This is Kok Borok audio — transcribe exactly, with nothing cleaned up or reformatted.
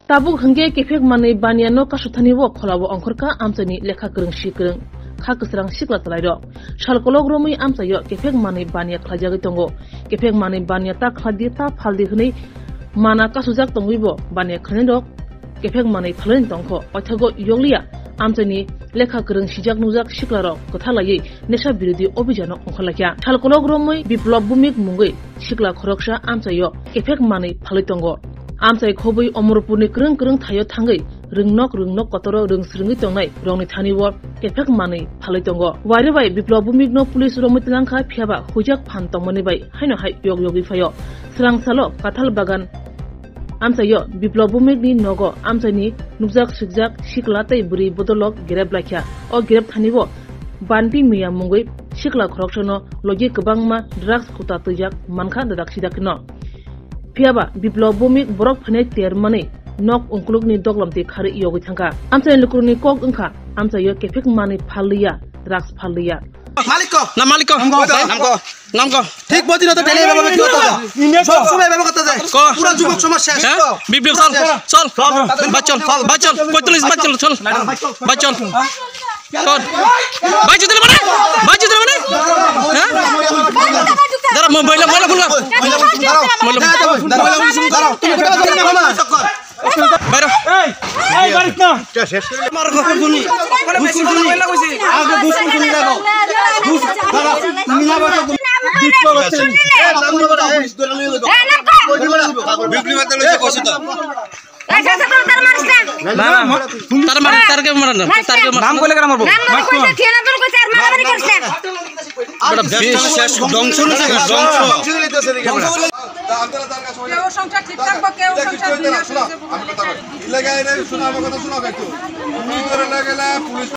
Tabuk hwnkhe kephek manwi baniya no kasuthani o kholao ongkhorkha amchaini lekha kwrwng si kwrwng kha kwsrang sikla chwlairok. Salkolok romwi amchaio kephek manwi baniya khlaijagwi tongo. Kephek manwi baniya ta khlaidi ta phaldi hwnwi mana kasujak tongwibo baniya khwlainairok kephek manwi phalwi tongkho. Oithago yokliya amchaini lekha kwrwng sijak nukjak siklarok kwtha laiwi nesha birodhi obhijano ongkhorlaikha. Salkolok romwi Biplop Bhumik mungwi sikla khoroksa amchaio kephek manwi phalwi tongo. Amchai khobwi Omorpurni kwrwng kwrwng thaio thangwi rwngnok rwngnok kotoro rwng swrwngwi tongnai rokni thani o kephek manwi phalwi tongo. Wairwi bai Biplop Bhumikno police romwi twlangkha, phiyaba huijak phan tongmani bai haino hai yok yogwi phaio. Swrang salo Kathal Bagan amchaio Biplop Bhumikni nogo amchaini nukjak sukjak sikla tei bwrwi bodolrok grep laikha. O grep thani o Banti Miya mungwi sikla khoroksano logi kwbangma drugs kuta twijak mankha dadak sidak no. Phiyaba Biplop Bhumik borok phainai ter manwi nok ungkulukni doglomtwi kharwi yogwi thangkha. Amchaini lukurokni kok wngkha amchaio kephek manwi phalliya, drugs phalliya. Maliko. Na maliko. Namko. Namko. Namko. Thik bodi no to tele baba kyo to. Sob sob baba kata de. Ko. Pura jubok somaj ses. Hah? Biplop chal. Chal. Bachal. Bachal. Poitolish bachal. Chal. Bachal. Chal. Bachal dile mane? Bachal dile mane? Hah? Dara mo boila boila boila. Boila. Bairo. Ei, ei, barik na. Mar ko suni. Gus ko suni. Age gus ko suni lago. Gus, dara, mina ba ko. Bibli mate lo ko sita. Na, na, tar ke maran, tar ke maran. Nam koi le kara marbo. Bada besh. Dongso no se, dongso. কেউ সংসার ঠিক থাকবো, কেউ সংসার বিনাশ হয়ে যাবে। ইলাকা এনে শোনা, আমার কথা শোনা, একটু। পুলিশ ধরে না গেলে পুলিশ